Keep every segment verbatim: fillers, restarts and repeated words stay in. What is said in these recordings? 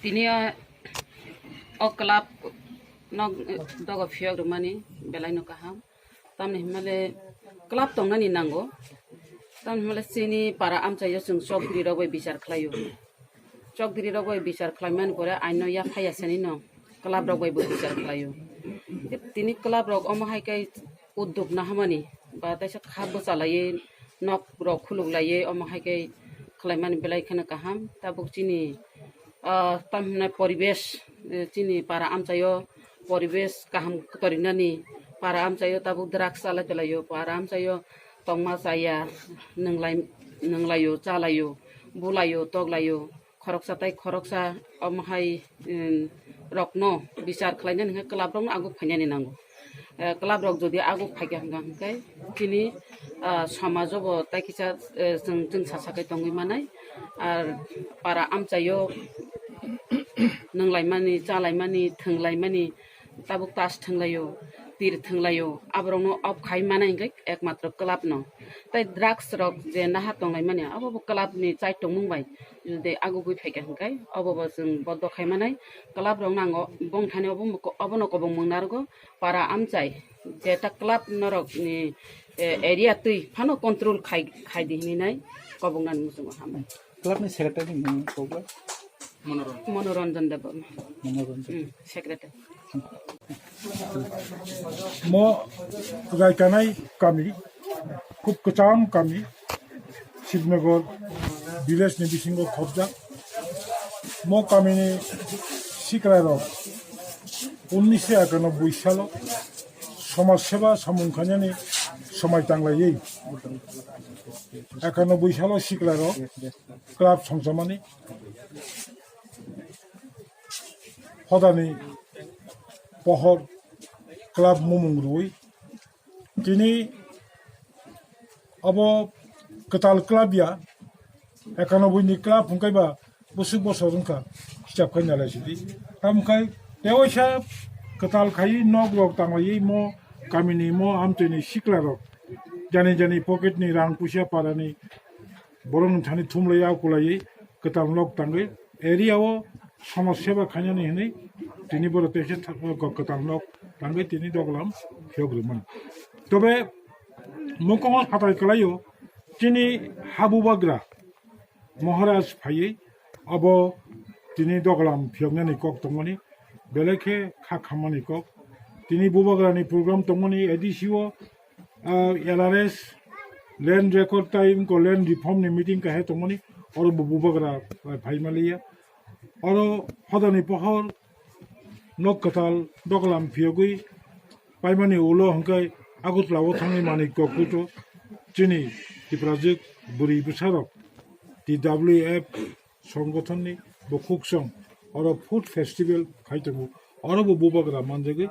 Tini o, o club no dogo phiyok rwmani belai no kaham. Tamni hwnmale club tongnani nango. Tamni hwnmale chini para amchaio chwng chokdiri rok bai bichar khlaio. Chokdiri rok bai bichar khlaimani pore aino yaphai ya sani no club rok bai bo bichar khlaio. Tini club rok omo hai khe udduk nahamani ba teisa kha bwchalaiwi nok rok khuluk laiwi omo hai khe khlaimani belai kheno kaham. Tabuk chini ah, tamhinai poribesh, eh, chini para amchaio poribesh kaham kwtorinani, para amchaio tabuk drugs chalai tonglaio, para amchaio tongma chaya, nwnglai, nwnglaio, chalaio, bulaio, toklaio, khoroksa tai khoroksa omo hai, em, rokno bichar khlainani hwnkhe club rokno aguk phainani nango. Eh, club rok jodi aguk phaikha hwnkha hwnkhe chini, ah, somajo bo tai kisa, eh, chwng, chwng sa sakai tongwi manai. Ar para amchaio nwnglaimani, chalaimani, thwnglaimani, tabuk tas thwnglaio, tir thwnglaio, aborokno off khai manai hwnkhe ekmatro club no. Tai drugs rok je naha tonglaimani, abo bo club ni chai tongmung bai jodi agugwi phaikha hwnkhe, obo bo chwng bondo khai manai. Club rok nango bongthani obo, obono kobong mung narwgo. Para amchai, jeta club norok ni, eh, area twi phano control khai, khai di hinwi nai kobong nani muchungo hambai. Club ni secretary ni mung kok bai? Monoranjan Debbarma. Monoranjan. Hmm, secretary. Mo Raikanai kami, khub kwcham kami, Shivnagar village ni bisingo khobjak. Mo kamini sikla rok unnisho ekanobboi salo somaj seba samung khainani somai tanglaiwi ekanobboi salo sikla rok club songchamani hodani pohor club mumung rwi tini abo kwtal club ya, ekanobboi ni club hwnkhe ba bwswk bosor wngkha, hisab khai nalai sidi. Tamkhai tewaisa kwtal khai nok rok tanglaiwi mo kamini mo amtwini sikla rok jani jani pocket ni rang puisa parani borokni thani thumlaiwi akulaiwi kwtal nok tangwi area o somaj seba khainani hinwi tini borok teisa tha-, kwtal nok tangwi tini doglam phiyok rwmani. Tobe mukhungo phatai kwlaio chini habubagra Maharaj phaiwi abo tini doglam phiyoknani kok tongmani, belai khe kha khammani kok. Tini bubagrani program tongmani A D C o, ah, L R S, land record tai wngkha land reform ni meeting kahai tongmani, oro bo bubagra, ah, phaimaliya. Oro hodani pohor nok kwtal doglam phiyogwi paimani ulo hwnkhe Agartala o thangwi manik kokkuto chini Tiprajwk bwrwi bwsarok T W F songgothonni bo khuksong oro food festival khai tongo. Oro bo bubagra manjagwi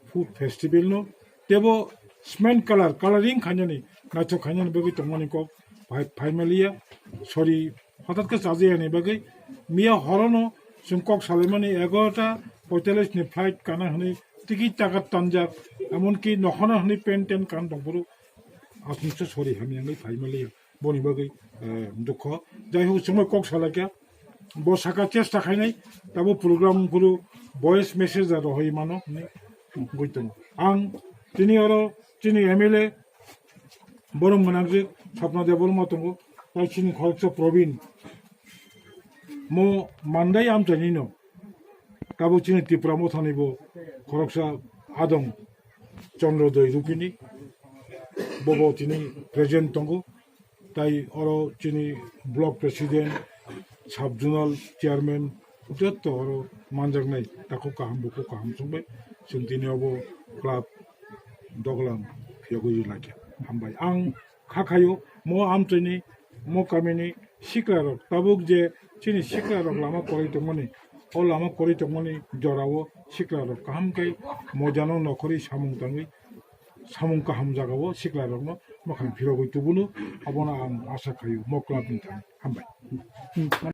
food festival no tebo cement colour, colouring khainani, naithok khainani bagwi tongmani kok phai, phaimaliya. Sorry, hothat khe chajayani bagwi miya horono chwng kok salaimani egarota poitallis ni flight kana hwnwi ticket taka tanjak, emonki nokhorno hwnwi pant tent kan tongphuru aswksa sorry hamya wngwi phaimaliya. Boni bagwi, eh, dukho. Jai hok, chwngno kok salaikha. Bo saka chesta khainai, tabo program phuru voice message da rohoi mano hinwi wngwi tongo. Ang tini oro chini M L A borok mwnakjak Swapna Debbarma tongo, tai chini khoroksa Probin. Mo Mandai amchaini no. Tabuk chini Tipra Mothani bo khoroksa adong Chandrodoi Rupini, bobo tini present tongo, tai oro chini block president, sub zonal chairman, jotto oro manjaknai takhuk kaham bukhuk kaham chwngbai chwng tini obo club doglam phiyogwi lakha. Hambai ang kha khaio, mo amchaini, mo kamini siklarok, tabuk je chini siklarok lama kwrwi tongmani, o lama kwrwi tongmani jorao siklarok kaham khe mojano nokhorwi samung tangwi samung kaham jagao sikla rokno mwkhang phirogwi tubuno, abono ang asa khaio mokla bini thani. Hambai.